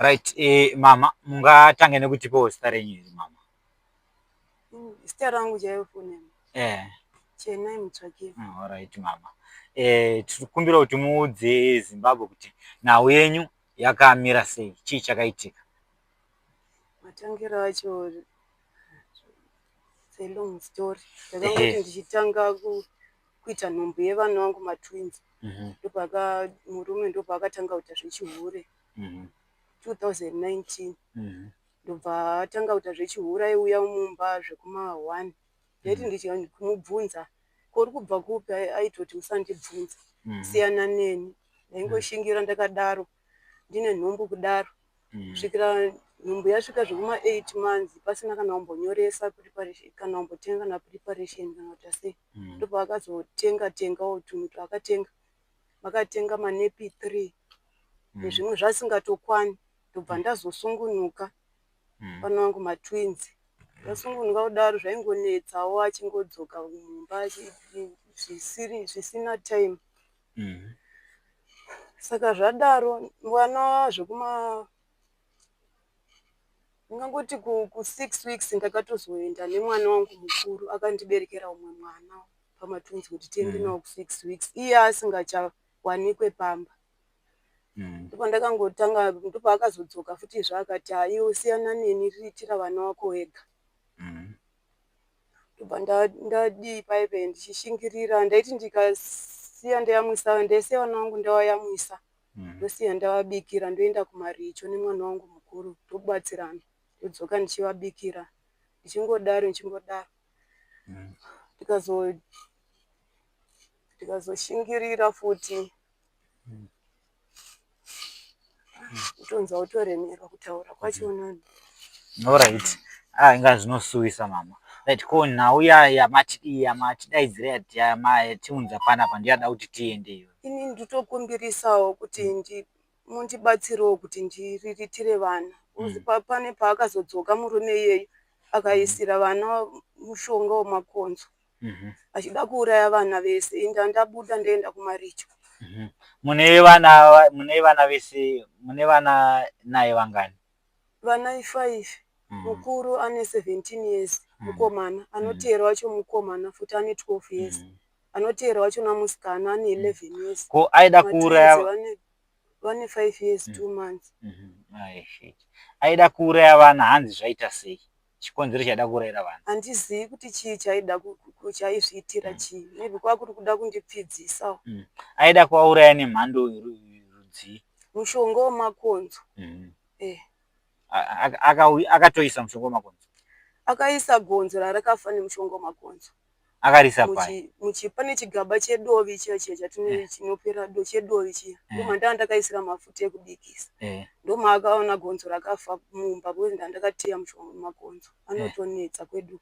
Right, mama, mungatange nekutipawo zita renyu here, mama? Zita rangu chaiyo, full name? Eh. Chenai Mutsvakiwa. Alright, mama. Tiri kukumbira kuti muudze Zimbabwe kuti nhau yenyu yakamira sei, chii chakaitika? Matangiro acho, it's a long story. Ndakangoti ndichitanga kuita nhumbu yevana vangu matwins, ndopaka murume ndopaakatanga kuita zvechihure 2019. Ndobva atanga kuita zvechihure, aiuya mumba zvekuma1. Ndaiti ndichikumubvunza, "Ko uri kubva kupi?" Aitoti, "Usandibvunza, siyana neni." Ndaingoshingira ndakadaro, ndine nhumbu kudaro, kusvikira nhumbu yasvika zvekuma8 months, pasina kana kumbonyoresa preparation, kana kumbotenga kana preparation, kana kuita sei. Ndopaakazotenga tengawo tunhu twaakatenga, vakatenga manepi 3 nezvimwe zvasingatokwane. Ndobva ndazosungunuka vana vangu matwins. Ndasungunuka kudaro, zvaingonetsawo, achingodzoka mumba zvisina time. Saka zvadaro, mwana zvekuma ndingangoti ku6 weeks, ndakatozoenda nemwana wangu mukuru akandiberekera umwe mwana pamatwins, kuti tiende nawo ku6 weeks, iye asingachawanikwe pamba. Ndopandakangotanga, ndopaakazodzoka futi zvaakati, "Haiwe, siyana neni, riritira vana vako wega." Ndobva ndadii paipe, ndichishingirira. Ndaiti ndikasiya ndayamwisa, ndaisiya vana vangu ndavayamwisa, ndosiya ndavabikira, ndoenda kumaricho nemwana wangu mukuru, tobatsirana, ndodzoka ndichivabikira, ndichingodaro, ndichingodaro. Ndikazoshingirira futi. Kutonzwa kutoremerwa kutaura kwachona. Alright. Ah, inga zvinosuwisa, mama. Right, ko nhau yamatidii, yamatidaidzira, yamatiunza panapa, ndiyada kuti tiende iyo? Ini nditokumbirisawo kuti mundibatsirewo kuti ndiriritire vana. Pane paakazodzoka murume iyeyu, akaisira vana mushonga wemakonzo, achida kuuraya vana vese. Inda ndabuda, ndaenda kumaricho. Mune vana vese, mune vana naye vangani? Vana i5. Mukuru ane 17 years, mukomana. Anoteera wacho mukomana futi, ane 12 years. Anoteera wachona musikana, ane 11 years. Ko aida kuuraya Vane 5 years 2 months. Ai, shit. Aida kuuraya vana, hanzi zvaita sei? Chikonzero chaida kuurayira vana? Handizivi kuti chii chaida chaizviitira chii. Maybe kwakuri kuda kundipfidzisawo. Aida kuvauraya nemhando rudzii? Mushonga wemakonzo. Eh. Akatoisa mushonga wemakonzo? Akaisa gonzo rarakafa nemushonga wemakonzo. Akarisa pai? Pane chigaba chedovi chiya chiya chinopera chedovi chiya, ndomandanga ndakaisira mafuta ekubikisa. Ndomaakaona gonzo rakafa mumba, because ndandakateya mushonga wemakonzo, anotonetsa kwedu.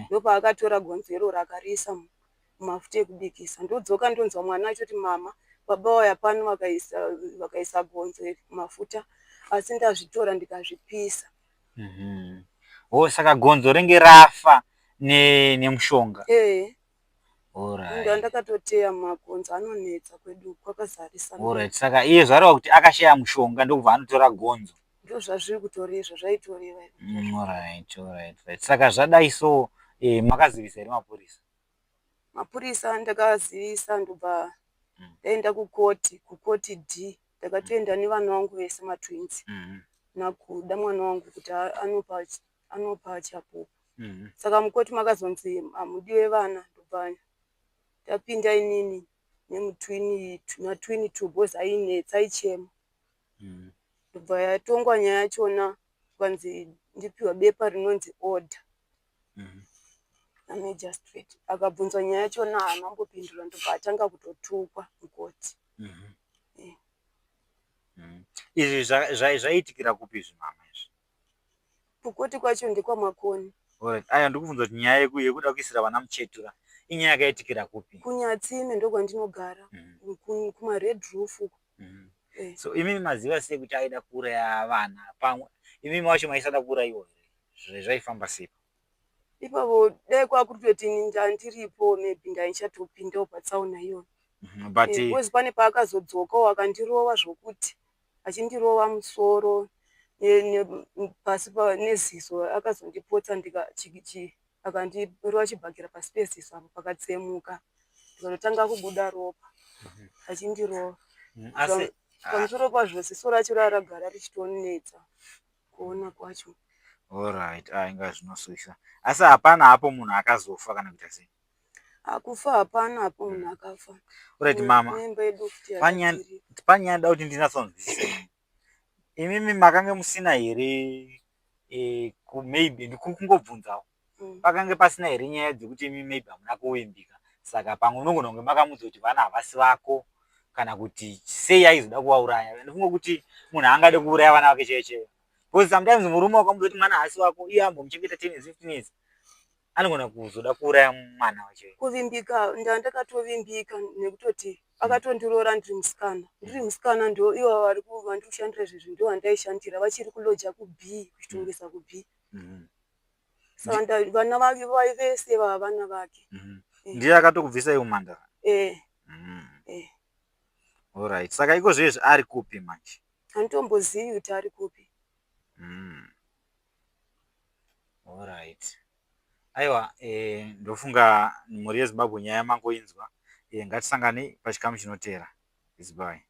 Ndopaakatora gonzo iroro, akariisa mumafuta ekubikisa. Ndodzoka, ndonzwa mwana achiti, "Mama, baba vauya pano, vakaisa gonzo iri mumafuta, asi ndazvitora ndikazvipisa." Oh, saka gonzo renge rafa nemushonga? Ee. Ndandakatoteya makonzo, anonetsa kwedu, kwakazarisa. Alright, saka iye zvareva kuti akashaya mushonga, ndokubva anotora gonzo. Ndozvazviri kutoreva, zvaitoreva. Alright. Saka zvadai so, makazivisa here mapurisa? Mapurisa ndakazivisa, ndobva ndaenda kukoti, kukoti D. Ndakatoenda nevana vangu vese matwins, naKuda mwana wangu, kuti anopa chapupu. Saka mukoti makazonzi hamudiwe vana. Ndobva ndapinda inini nemutwini, matwini two, because ainetsa, aichema. Ndobva yatongwa nyaya yachona, kukanzi ndipiwe bepa rinonzi order namagistrate. Akabvunzwa nyaya yachona, haana kumbopindura, ndobva atanga kutotukwa mukoti. Izvi zvaiitikira kupi izvi, mama, izvi? Kukoti kwacho ndekwaMakoni. Alright. Aya, ndikubvunza kuti nyaya yekuda kuisira vana muchetura inyaya yakaitikira kupi? KuNyatsime, ndokwandinogara, kumaRed Roof uko. So imimi maziva sei kuti aida kuuraya vana? Pamwe imimi wacho maisada kuurayiwa here? Zvaifamba sei? Ipapo dai kwakutoti ini ndandiripo, maybe ndaichatopindawo patsaona iyoyo. But Because pane paakazodzokawo, akandirova zvokuti, achindirova musoro. Pasi neziso akazondipotsa akandirova chibhakera pasi peziso apo pakatsemuka ndikatotanga kubuda ropa achindirova. Pamusoro pazvo ziso racho raragara richitonetsa kuona kwacho. Alright, ah, inga zvinosuwisa. Asi hapana hapo munhu akazofa kana kuita sei? Akufa hapana hapo munhu akafa. Alright mama. Nemba yedu futi yakadzirika. Panyaya ndoda kuti ndinatsonzwisisa. Imimi makange musina here eh, maybe ndikungobvunzawo pakange pasina here nyaya dzekuti imi maybe hamuna kuvimbika saka pamwe unogona kunge makamudza kuti vana havasi vako kana kuti sei aizoda kuvauraya ndifunga kuti munhu angade kuuraya vana vake chaiyo chaiyo because sometimes murume wakamudza kuti mwana haasi wako iye ambomuchengeta 10 years 15 years anogona kuzoda kuuraya mwana wacho. Kuvimbika ndandakatovimbika nekutoti akatondiroora ndiri musikana ndiri musikana ndo ivo vari vandiri kushandira izvezvi ndo vandaishandira vachiri kuloja kub kuchitungwiza kub saka vana vake vese vava vana vake. Ndiye akatokubvisai umhandara? Eh. Eh. Alright. Saka iko zvezvi ari kupi manje? Handitombozivi kuti ari kupi. Alright. Aiwa, ndofunga mhuri yeZimbabwe nyaya yamangoinzwa. Ngatisangane pachikamu chinoteera. It's bye.